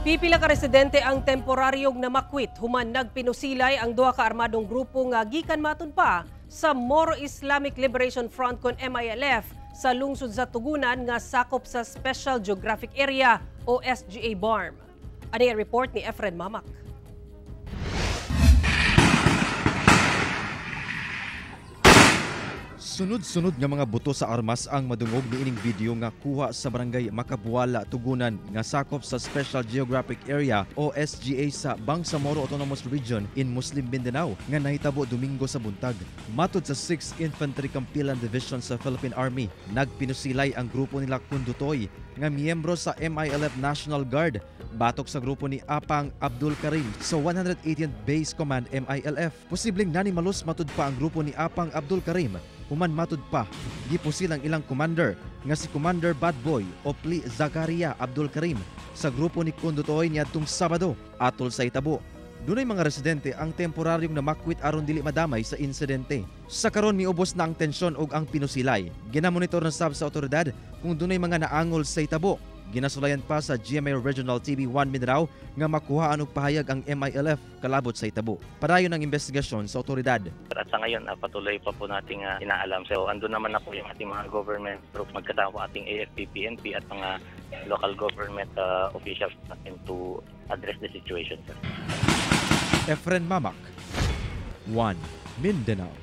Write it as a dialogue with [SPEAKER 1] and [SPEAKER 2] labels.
[SPEAKER 1] Pipila ka residente ang temporaryong namakwit human nagpinusilay ang duha ka armadong grupo nga gikan matud pa sa Moro Islamic Liberation Front kon MILF sa lungsod sa Tugunan nga sakop sa Special Geographic Area o SGA BARMM. Ani ang report ni Efren Mamak.
[SPEAKER 2] Sunod-sunod nga mga buto sa armas ang madungog niining video nga kuha sa barangay Makabuala, Tugunan nga sakop sa Special Geographic Area o SGA sa Bangsamoro Autonomous Region in Muslim Mindanao nga nahitabo Domingo sa buntag. Matud sa 6th Infantry Kampilan Division sa Philippine Army, nagpinusilay ang grupo nila Kundutoy nga miyembro sa MILF National Guard batok sa grupo ni Apang Abdul Karim sa 118th Base Command MILF. Posibleng nanimalos matud pa ang grupo ni Apang Abdul Karim human matud pa gipusil ang ilang commander nga si Commander Bad Boy o Pli Zakaria Abdul Karim sa grupo ni Kundutoy niadtong Sabado. Atol sa itabo, dunay mga residente ang temporaryong namakwit aron dili madamay sa insidente. Sa karon miubos na ang tensyon ug ang pinusilay. Ginamonitor na sab sa otoridad kung dunay mga naangol sa itabo. Ginasulayan pa sa GMA Regional TV 1 Mindanao nga makuhaan og pahayag ang MILF kalabot sa itabo. Padayon ang investigasyon sa otoridad.
[SPEAKER 3] At sa ngayon, patuloy pa po nating inaalam. So, andun naman na po yung ating mga government group, magkasama po ating AFP, PNP at mga local government officials natin to address the situation, sir.
[SPEAKER 2] Efren Mamak, 1 Mindanao.